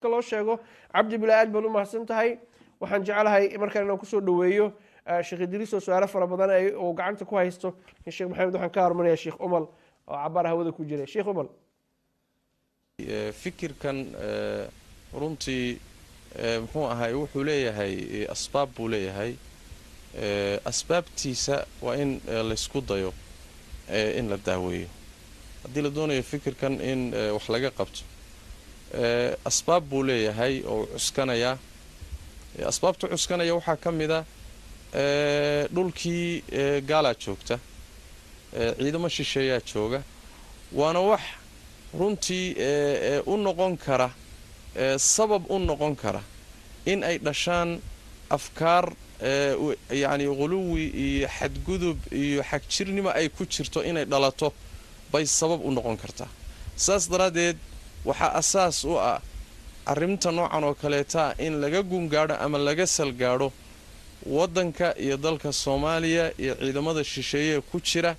Loo sheego Cabdi Bila, aad baad u mahadsan tahay. Waxaan jeclahay markaan inaan kusoo dhaweeyo Sheekh Idriis oo su-aalo fara badan ay uu gacanta ku haysto. Sheekh Maxamed, waxaan ka hormaraya Sheekh Umal oo cabaar hawada ku jiray. Sheekh Umal. Fikirkan runtii muxuu ahay, wuxuu leeyahay asbaab buu leeyahay. Asbaabtiisa waa in laysku dayo in la daaweeyo haddii la doonayo fikirkan in wax laga qabto. Asbaab buu leeyahay oo cuskanaya. Asbaabta cuskanaya waxaa ka mid a dhulkii gaalaa joogta, ciidamo shisheeyaa jooga, waana wax runtii u noqon kara sabab u noqon kara in ay dhashaan afkaar yacni quluwi iyo xadgudub iyo xagjirnimo ay ku jirto, inay dhalato bay sabab u noqon kartaa. Saas daraaddeed waxaa asaas u ah arrinta noocan oo kaleeta in laga gungaadho ama laga salgaadho waddanka iyo dalka Soomaaliya iyo ciidamada shisheeye ku jira,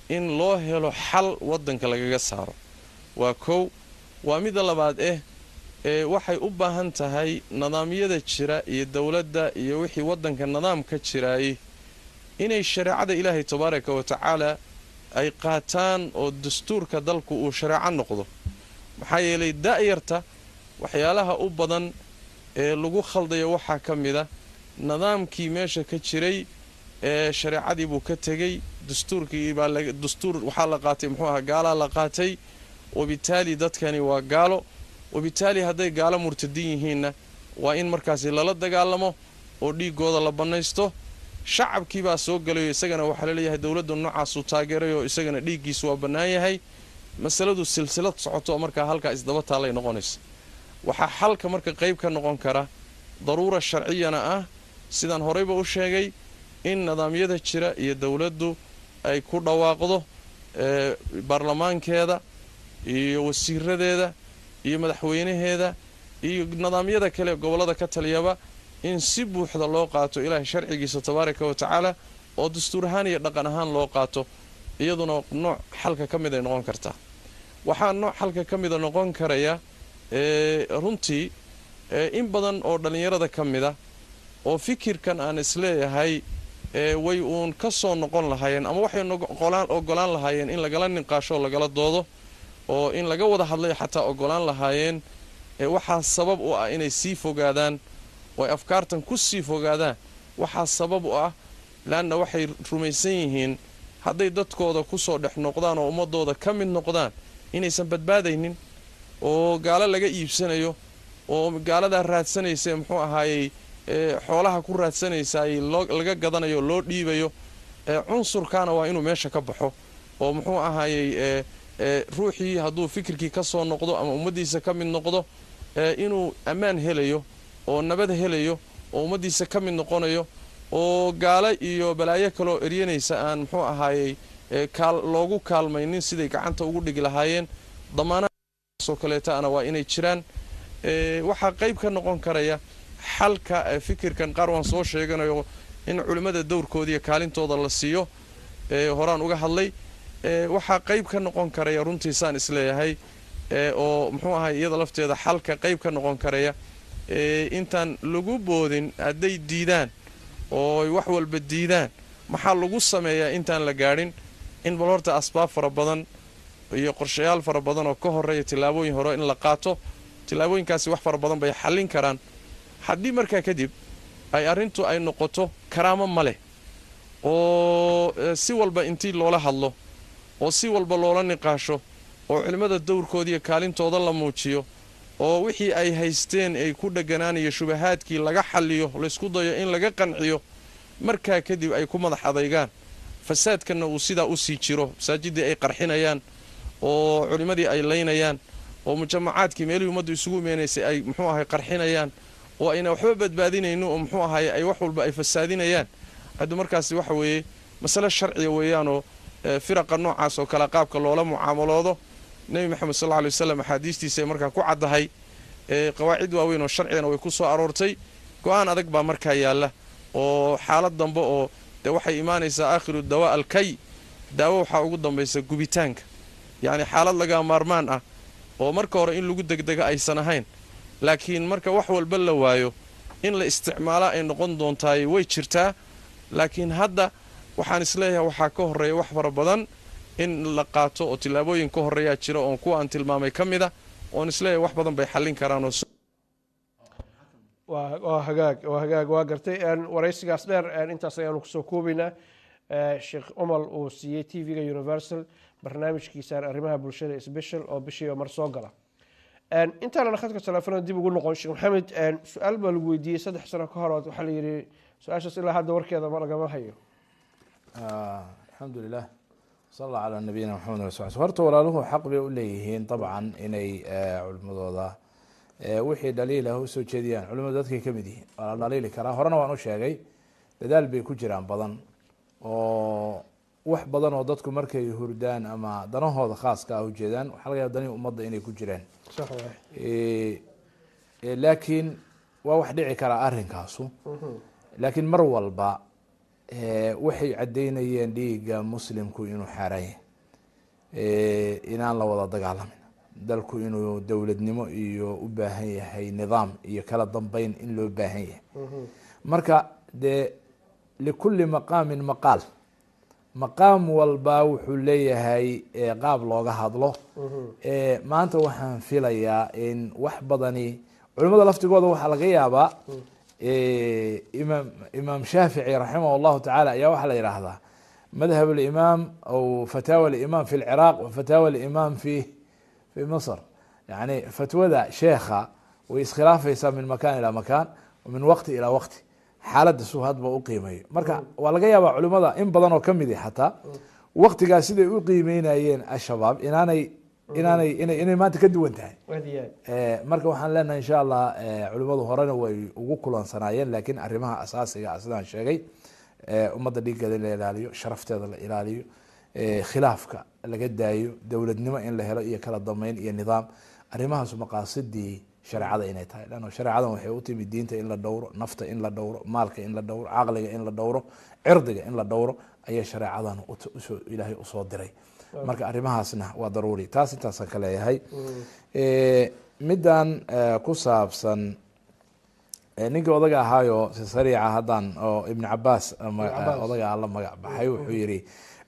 in loo helo xal waddanka lagaga saaro. Waa kow. Waa midda labaad ee waxay u baahan tahay nidaamyada jira iyo dowladda iyo wixii waddanka nidaam ka jiraayey inay shareecada Ilaahay tabaaraka wa tacaala ay qaataan oo dastuurka dalku uu shareeco noqdo. Maxaa yeelay da'yarta waxyaalaha u badan ee lagu khaldayo waxaa ka mid a nidaamkii meesha ka jiray ee shareecadii buu ka tegey, dastuurkii baa dastuur waxaa la qaatay, muxuu ahaa, gaalaa la qaatay. Wabitaali dadkani waa gaalo, wabitaali hadday gaalo murtadiin yihiinna waa in markaasi lala dagaalamo oo dhiigooda la bannaysto. Shacabkii baa soo gelayo, isagana waxaa laleeyahay dowladda noocaasuu taageeray oo isagana dhiiggiisu waa bannaan yahay. Masaladu silsilad socoto oo markaa halkaa isdaba taallay noqonaysa. Waxaa xalka marka qayb ka noqon kara, daruura sharciyana ah, sidaan horeyba u sheegay, in nidaamyada jira iyo dowladdu ay ku dhawaaqdo baarlamaankeeda iyo wasiiradeeda iyo madaxweynaheeda iyo nidaamyada kale gobollada ka taliyaba in si buuxda loo qaato Ilaahay sharcigiisa tabaaraka wa tacaala oo dastuur ahaan iyo dhaqan ahaan loo qaato. Iyaduna nooc xalka ka mid ay noqon kartaa. Waxaa nooc xalka ka mida noqon karaya runtii in badan oo dhallinyarada ka mida oo fikirkan aan isleeyahay way uun ka soo noqon lahaayeen ama waxay ogolaan lahaayeen in lagala niqaasho oo lagala doodo oo in laga wada hadlay xataa ogolaan lahaayeen. Waxaa sabab u ah inay sii fogaadaan oo ay afkaartan ku sii fogaadaan, waxaa sabab u ah leanna waxay rumaysan yihiin hadday dadkooda kusoo dhex noqdaan oo ummadooda ka mid noqdaan inaysan badbaadaynin oo gaalo laga iibsanayo oo gaaladaa raadsanaysa, muxuu ahaayey, xoolaha ku raadsanaysaay laga gadanayo, loo dhiibayo. Cunsurkaana waa inuu meesha ka baxo oo muxuu ahaayey, ruuxii hadduu fikirkii ka soo noqdo ama ummaddiisa ka mid noqdo inuu ammaan helayo oo nabad helayo oo ummaddiisa ka mid noqonayo oo gaalo iyo balaayo kaloo eryanaysa aan muxuu ahaayey loogu kaalmaynin siday gacanta ugu dhigi lahaayeen. Damaanahaasoo kaleetaana waa inay jiraan. Waxaa qayb ka noqon karaya xalka fikirkan qaar waan soo sheeganayo in culimmada dowrkooda iyo kaalintooda la siiyo, horaan uga hadlay. Waxaa qayb ka noqon karaya runtii saan isleeyahay oo muxuu ahay iyada lafteeda xalka qayb ka noqon karaya, intaan lagu boodin hadday diidaan oo wax walba diidaan maxaa lagu sameeyaa intaan la gaadhin, in bal horta asbaab fara badan iyo qorshayaal fara badan oo ka horreeya tillaabooyin hore in la qaato. Tillaabooyinkaasi wax fara badan bay xallin karaan. Haddii markaa kadib ay arrintu ay noqoto karaamo ma leh oo si walba intii loola hadlo oo si walba loola niqaasho oo culimmada dowrkooda iyo kaalintooda la muujiyo oo wixii ay haysteen ay ku dheganaanayo shubahaadkii laga xalliyo, laysku dayo in laga qanciyo, markaa kadib ay ku madax adaygaan, fasaadkanna uu sidaa usii jiro, masaajiddii ay qarxinayaan oo culimmadii ay laynayaan oo mujamacaadkii meelihii ummaddu isugu imeenaysay ay muxuu ahay qarxinayaan oo ayna waxba badbaadinaynin oo muxuu ahay ay wax walba ay fasaadinayaan, hadda markaasi waxa weeye masale sharciya weeyaanoo firaqa noocaas oo kale qaabka loola mucaamaloodo Nebi Maxamed sal alla alay waslam axaadiistiisa ay markaa ku caddahay, qawaacid waaweyn oo sharcigana way ku soo aroortay. Go-aan adag baa markaa yaalla oo xaalad dambe oo dee waxay imaanaysaa aakhiru dawaa alkay, daawo waxaa ugu dambaysa gubitaanka, yacni xaalad lagaa maarmaan ah oo marka hore in lagu degdega aysan ahayn. Laakiin marka wax walba la waayo in la isticmaalaa ay noqon doontaay way jirtaa. Laakiin hadda waxaan isleeyahay waxaa ka horreeya wax fara badan in la qaato oo tillaabooyin ka horreeyaa jira oon kuwa aan tilmaamay ka mid a, oon isleeyahay wax badan bay xallin karaan oo Waa hagaag, waa hagaag, waa gartay. Waraysigaas dheer intaas ayaanu kusoo koobaynaa. Sheekh Umal uu siiyey TV-ga Universal barnaamijkiisaan arrimaha bulshada special oo bishii mar soo gala. Intaanan khadka telefoonada dib ugu noqon, Sheekh Maxamed, su-aal baa lagu weydiiyey 3 sano ka hor. Waxaa la yidhi su-aashaas ilaa hadda warkeeda ma lagama hayo. Alxamdu lilah, sal allah calaa nabiyina Maxamed wa sal. Horta walaaluhu xaq bay u leeyihiin dabcan inay culimadooda wixii dhaliilah usoo jeediyaan. Culimadu dadkay ka mid yihiin, waa la dhaliili karaa. Horena waan u sheegay, dadaal bay ku jiraan badan oo wax badan oo dadku markay hurdaan ama danahooda khaaska ah ujeedaan, waxaa laga yaaba danihii ummadda inay ku jiraan. Sax waay. Laakiin waa wax dhici karaa arrinkaasu. Laakiin mar walba waxay caddeynayeen dhiigga muslimku inuu xaaraan yahay, inaan la wada dagaalamin, dalku inuu dowladnimo iyo u baahan yahay, nidaam iyo kala dambeyn in loo baahan yahay. Marka dee likulli maqaamin maqaal, maqaam walba wuxuu leeyahay qaab looga hadlo. Maanta waxaan filayaa in wax badani culimada laftigooda waxaa laga yaabaa. Imaam Shaafici raximah llahu tacaala ayaa waxaa la yidhaahdaa madhab alimaam aw fataawa alimaam fi lciraaq wa fataawa alimaam fi misr. Yani fatwada sheekha way iskhilaafaysaa min makan ilaa makan wa min waqti ilaa waqti, xaaladda suu hadba u qiimeeyo. Marka waa laga yaabaa culimada in badan oo kamidi xataa waqtigaas siday u qiimeynayeen Al-Shabaab inaanay inay maanta ka duwan tahay. Aad iyo aad. Marka waxaan leenahay, insha Allah, culimadu horena way ugu kulansanaayeen, laakiin arrimaha asaasiga ah sidaan sheegay, ummadda dhiiggeeda in la ilaaliyo, sharafteeda la ilaaliyo, khilaafka laga daayo, dowladnimo in la helo iyo kala dambeyn iyo nidaam, arrimahaasu maqaasidii shareecada inay tahay. Lanno shareecadan waxay u timi diinta in la dhowro, nafta in la dhowro, maalka in la dhowro, caqliga in la dhowro, cirdiga in la dhowro ayay shareecadan usoo Ilaahay usoo diray. Marka arrimahaasna waa daruuri. Taas intaasaan ka leeyahay. Middan ku saabsan ninkii odaga ahaayo si sariica haddaan oo Ibn Cabaas odaga la magac baxay, wuxuu yihi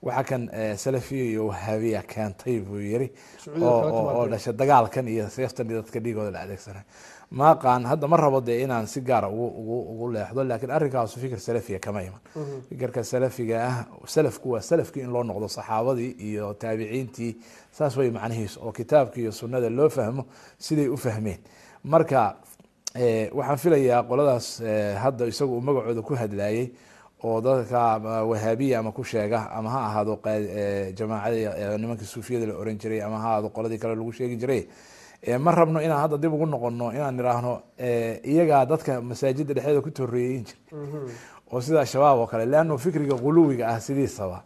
waxaa kan Salafiya iyo Wahaabiya keentay buu yiri oo dhashay dagaalkan iyo seeftan iyo dadka dhiigooda la adeegsanay. Maaqaan hadda ma rabo dee inaan si gaara ugu leexdo, laakiin arrinkaasu fikir salafiya kama iman. Fikirka salafiga ah, salafku waa salafkii in loo noqdo, saxaabadii iyo taabiciintii, saas way macnihiisu, oo kitaabka iyo sunnada loo fahmo siday u fahmeen. Marka waxaan filayaa qoladaas hadda isagu uu magacooda ku hadlayay oo dadka Wahaabiya ama ku sheega, ama ha ahaado jamaacada nimanka suufiyada la oran jiray, ama ha ahaado qoladii kale lagu sheegi jiray, ma rabno inaan hadda dib ugu noqono inaan niraahno iyagaa dadka masaajida dhexdeeda ku toreeyeyn jiray oo sida Shabaab oo kale. Leanno fikriga guluwiga ah sidiisaba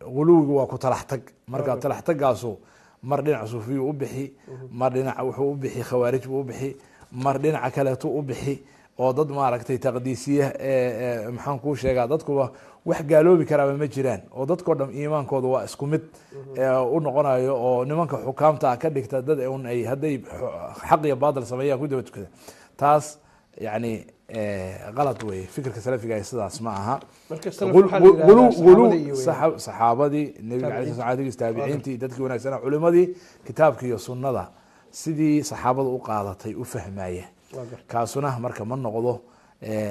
guluwigu waa ku talax tag. Marka talax tagaasu mar dhinaca suufiyu u bixi, mar dhinaca wuxuu u bixi khawaarij buu u bixi, mar dhinaca kaleetu u bixi oo dad maaragtay taqdiisiye. Maxaan kuu sheegaa, dadkuba wax gaaloobi karaaba ma jiraan oo dadkao dham iimaankooda waa isku mid u noqonayo, oo nimanka xukaamta ah ka dhigta dad un ay hadday xaq iyo baatil sameeyaan ku daba tukada. Taas yani qalad wey. Fikirka salafiga sidaas ma aha. Marka salaf waxaa la yidhahdaa saxaabada iyo weeyaan. Saxaabadii Nebiga alay sl sl, taabiciintii, dadkii wanaagsanaa, culimadii kitaabka iyo sunnada sidii saxaabada u qaadatay u fahmaya. Waa gartay. Kaasuna marka ma noqdo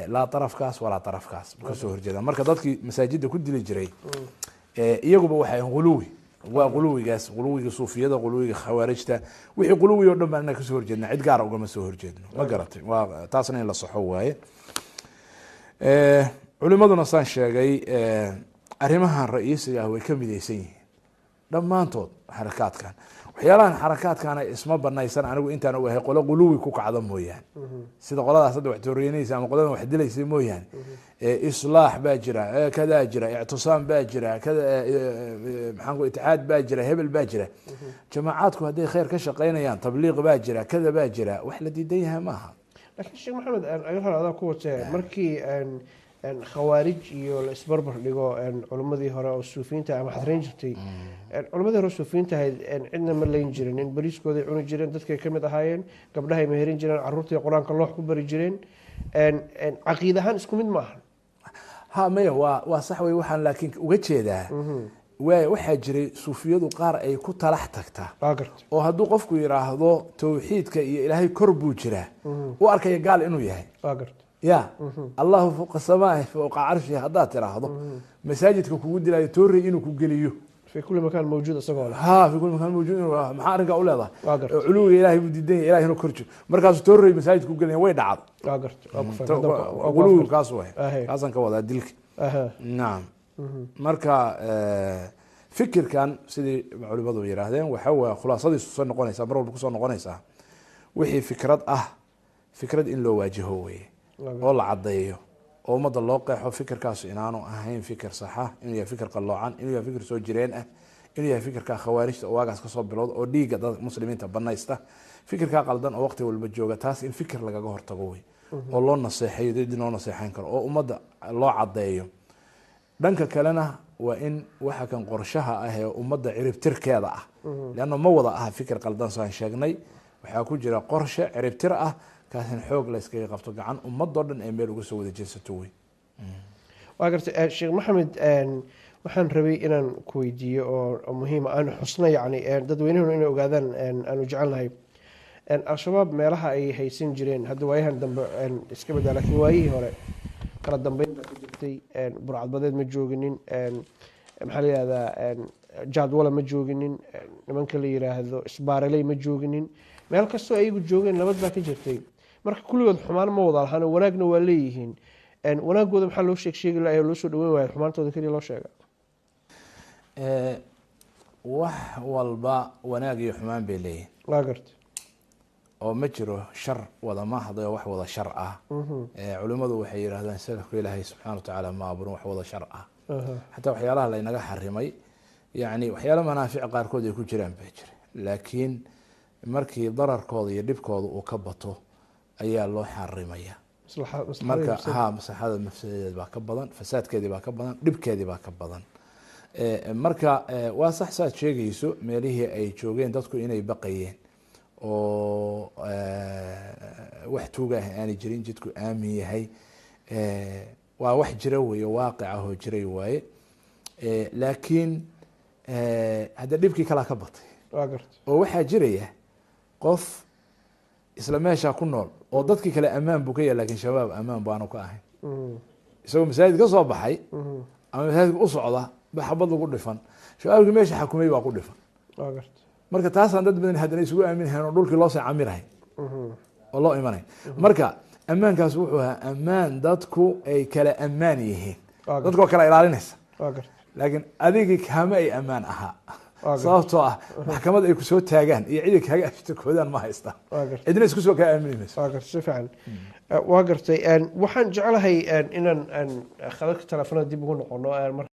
laa darafkaas walaa darafkaas kasoo horjeeda. Marka dadkii masaajida ku dili jiray iyaguba waxay guluwi, waa guluwigaas, guluwiga suufiyada, guluwiga khawaarijta, wixii guluwi oo dhan baan inaan kasoo horjeedna, cid gaara ugama soo horjeedno. Ma garatay? Waa taasna in la saxo waaye. Culimaduna saan sheegay arrimahan ra-iisiga ah way ka midaysan yihiin dhammaantood. Xarakaadkan, waxyaalahan xarakaadkana isma banaysan. Anigu intaan ogahay qolo guluwi ku kacda mooyaane, sida qoladaas hadda wax tooriyeynaysa ama qoladan wax dilaysa mooyaane, Islaax baa jira, kadaa jira, Ictisaam baa jira, kada maxaan ku Itixaad baa jira, hebel baa jira. Jamaacaadku hadday khayr ka shaqeynayaan, Tabliiq baa jira, kada baa jira, wax la diidan yahay maaha. Laakiin Sheekh Maxamed, aga hore adaa ku watee markii Khawaarij iyo la isbarbar dhigo culimmadii hore oo suufiyiinta ama xadreyn jirtay. Culimmadii hore oo suufiyiinta ahayd cidna ma leyn jirin, in bariiskooday cuni jireen, dadkay ka mid ahaayeen, gabdhahay meherin jireen, carruurtay qur-aanka loox ku bari jireen. Caqiid ahaan isku mid ma ahan. Ha, maya, waa sax wey. Waxaan laakiin uga jeedaa, waxaa jiray suufiyadu qaar ay ku talax tagtaa Waa garta. oo hadduu qofku yidhaahdo tawxiidka iyo Ilaahay kor buu jiraa, u arkaya gaal inuu yahay. Waa garta. Ya Allahu fowqa samaahi fowqa carshihi haddaad tiraahdo, masaajidka kugu dilayo, toorey inuu ku geliyo. في كل مكان موجود isagoo leh. Ha, في كل مكان موجود maxaa arrinkaa u leedahay? Waa garta. Culuwiga Ilaahay buu diidan yahay, Ilahay inuu kor jiro, markaasuu toorey masaajidka ku gelinaya. Way dhacdo. Waa garta, waa ku fahmay. Waa ku Guluwigu kaas way. Ahe. Kaasaan ka wadaa dilka. Nacam. Marka fikirkan sidii culimadu yidhaahdeen, waxa waa khulaasadiisu soo noqonaysaa, mar walba kusoo noqonaysaa, wixii fikrad ah, fikrad in loo waajaho weye oo la caddeeyo oo ummadda loo qeexo fikirkaasu inaanu ahayn fikir saxa, inuu yahay fikir qalloocan, inuu yahay fikir soo jireen ah, inuu yahay fikirka khawaarijta oo waagaas kasoo bilowda oo dhiigga dadka muslimiinta banaysta, fikirkaa qaldan oo waqti walba jooga. Taas in fikir lagaga hortago wey oo loo naseexeeyo dad loo naseexeyn karo oo ummadda loo caddeeyo. Dhanka kalena waa in waxa kan qorshaha ah ee ummadda ciribtirkeeda ah, leanna ma wada aha fikir qaldan saan sheegnay, waxaa ku jira qorshe ciribtir ah, kaas in xoog la iskaga qabto, gacan ummadoo dhan ay meel uga soo wada jeesato wey. Waa gartay. Sheekh Maxamed, waxaan rabay inaan ku weydiiyo oo muhiima aanu xusno, yacni dadweynuhuna inay ogaadaan aanu jecelnahay. Al-Shabaab meelaha ay haysan jireen hadda waayahan dambe iska badaa, laakiin waayihii hore kala dambeyn baa ka jirtay. Burcadbadeed ma jooginin, maxaa la yihahdaa, jaadwala ma jooginin, nimanka la yiraahdo isbaaraley ma jooginin. Meel kastoo ayagu joogeen nabad baa ka jirtay. Marka kulligood xumaan ma wada lahaan, wanaagna waa leeyihiin. Wanaagooda maxaa loo sheeg sheegi lahaa oo loo soo dhaweyn waaya, xumaantooda keliya loo sheega? Wax walba wanaag iyo xumaan bay leeyihin. Waa garta. Oo ma jiro shar wada mahday oo wax wada shar ah. Culimmadu waxay yidhahdaan, salafku Ilaahay subxana watacaala ma abuurin wax wada shar ah. Xataa waxyaalaha laynaga xarimay, yani waxyaala manaafic qaarkood ay ku jiraan baa jira, laakiin markii dararkooda iyo dhibkooda uu ka bato ayaa loo xarimaya. Marka ha, maslaxada mafsadadeed baa ka badan, fasaadkeedii baa ka badan, dhibkeedii baa ka badan. Marka waa sax saad sheegayso, meelihii ay joogeen dadku inay baqayeen oo wax tuuga ah aanay jirin, jidku aamin yahay, waa wax jira weeye, waaqic ah oo jiray waaye. Laakiin hadda dhibkii kalaa ka batay. Waa garta. Oo waxaa jiraya qof isla meeshaa ku nool oo dadkii kale ammaan buu ka yahay, lakin shabaab ammaan baanu ka ahayn. Isagoo masaajid ka soo baxay ama masaajidka u socda ba xabad lagu dhifan, shabaabkii meesha xakumay baa ku dhifan. Waa garta. Marka taasaan dad badan haddana isugu aaminahayn oo dhulkii loosii camirahay oo loo imanay. Marka ammaankaas wuxuu ahaa ammaan dadku ay kala ammaan yihiin, dadkoo kala ilaalinaysa. Waa garta. Laakiin adigii kama ay ammaan ahaa, sababtoo ah maxkamad ay kusoo taagaan iyo cidi kaaga ashtakoodaan ma haystaan, Waa garta. cidna isku soo kaa aamini mayso. Waa gartay, si fiican waa gartay. Waxaan jeclahay inaan khadadka telefoonada dib ugu noqono.